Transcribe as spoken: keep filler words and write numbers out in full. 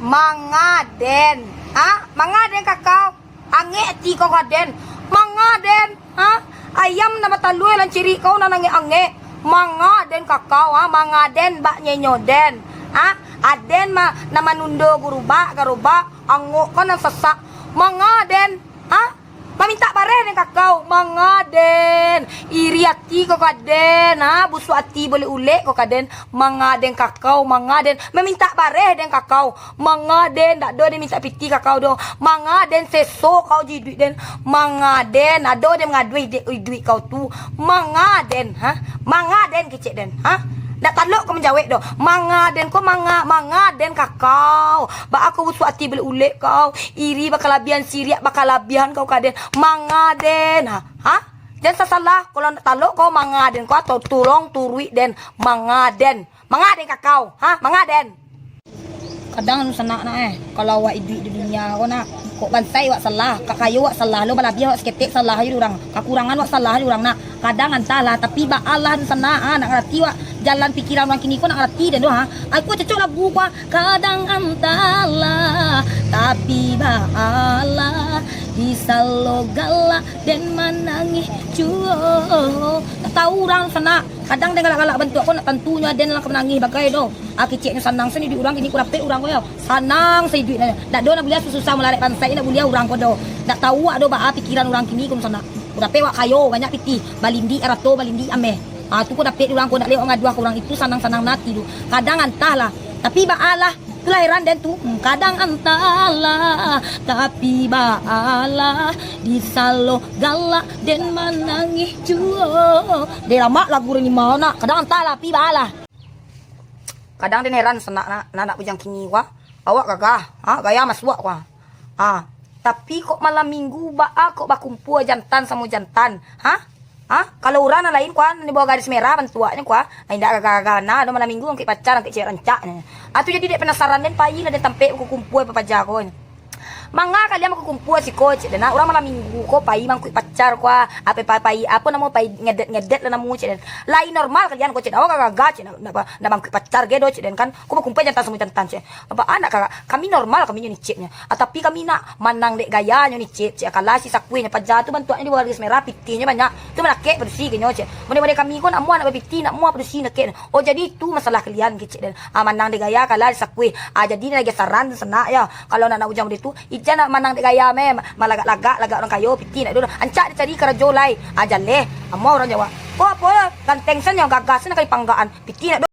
Manga den. Ha? Manga den ka kau? Angek ati kau ka den. Manga den. Ha? Ayam nan batalua lanciri kau nan angek-angek. Manga den ka kau, ha? Manga den bak nyenyo den. Ha? Aden ma-, nan manundo gurubak, garobak, angok kau nan sasak. Manga den. Ha? Mamintak bareh den ka kau, manga den. Iri ati kau ka den, ha? Busuak ati bulek-ulek kau ka den, manga den ka kau, manga den. Mamintak bareh den ka kau, manga den. Dak ado den mintak pitih ka kau doh, manga den. Seso kau jo iduik den, manga den. Ado den mangaduah iduik, iduik kau tu, manga den, ha? Manga den kecek den, ha? Dak talok kau manjawek doh, manga den ko, manga, manga den ka kau. Baa kau busuak ati bulek-ulek kau? Iri bakalabiahan, siriak bakalabiahan kau ka den. Manga den. Ha? Ha? Jan sasalah, kalau nak talok kau manga den kau, atau tulong turuik den. Manga den. Manga den ka kau. Ha? Manga den. Kadang anu sanak nak eh, kalau awak iduik di dunia ko nak, kok bansai awak salah, kok kayo awak salah, lo balabiah awak saketek salah ajo di urang, kakurangan awak salah ajo di urang nak. Kadang antahlah, tapi baalah dunsanak, ah, nak ngarati wak jalan pikiran urang kini ko, nak ngarati den doh, ha. Aku cocok lagu ko, ah, kadang antahlah, tapi baalah, di salo galak den manangih juo. Tak tahu urang sanak, kadang den galak-galak bantuak ko, nak tantunyo den lah ka manangih bagai doh. Ah, keceknyo sanang sen iduik urang kini ko, dapek urang ko yo. Sanang sajuik nyo. Dak ado nak buliah susah malarek bansai, nak buliah urang ko do. Dak tahu wak do baa pikiran urang kini ko sanak. Ko dapek wak kayo, banyak pitih, balindik arato, balindik ameh. Ah, tu ko dapek di urang ko, dak lewat mangaduah ka urang itu, sanang-sanang nati tu. Kadang antahlah, tapi baalah. Itulah heran den tu. Hmm, kadang antahlah, tapi baalah, di salo galak den manangih juo. Deh lamak lagu Reni Mao nak. Kadang antahlah, tapi baalah. Kadang den heran sanak nak, nak, nak bujang kini ko, awak gagah, ha, gaya masuak ko. Ha, tapi kok malam minggu baa kok bakumpua jantan samo jantan, ha? Ha? Kalau urang nan lain ko, nan di bawah garis merah bantuaknyo ko, indak gagah-gagah bana doh malam minggu angkuik pacar, angkuik cewek rancak nyo. Ah, tu jadi dek penasaran den, pailah den tampek bakumpua papaja ko. Manga kalian bakukumpua siko, cek den, nah, urang malam minggu ko pai mangkuik pacar ko, ah, apo pa-, pai, apo namo, pai ngedet-ngedet lah namo, cek den. Lai normal kalian ko, cek den, awak gagah, cek, nak, nak, nak mangkuik pacar ge do, cek den, kan, ko bakumpua jantan samo jantan, cek. Apo anak ka-, kami normal, kami nyo ni, ceknyo. Ah, tapi kami nak manang dek gayanyo ni, cek, cek, kalah si sakuihnyo, paja tu bantuaknyo di bawah garis merah, pitihnyo banyak, tu manakek padusi ke nyo, cek. Model-model kami ko nak mua nak bapitih, nak mua padusi, nakek. Oh, jadi itu masalah kalian, kecek den. Ah, manang dek gaya, kalah dek sakuih. Ah, jadi ni lagi saran, sanak yo. Kalau nak, nak bujang model tu, ijan nak manang dek gaya meh, malagak-lagak, lagak urang kayo, pitih nak do. Rancak dicari karajo lai. Ah, jaleh. Amuah urang jawab. Ko apo, ganteng sen nyo, gagah sen, nak ka dipanggakan. Pitih nak do.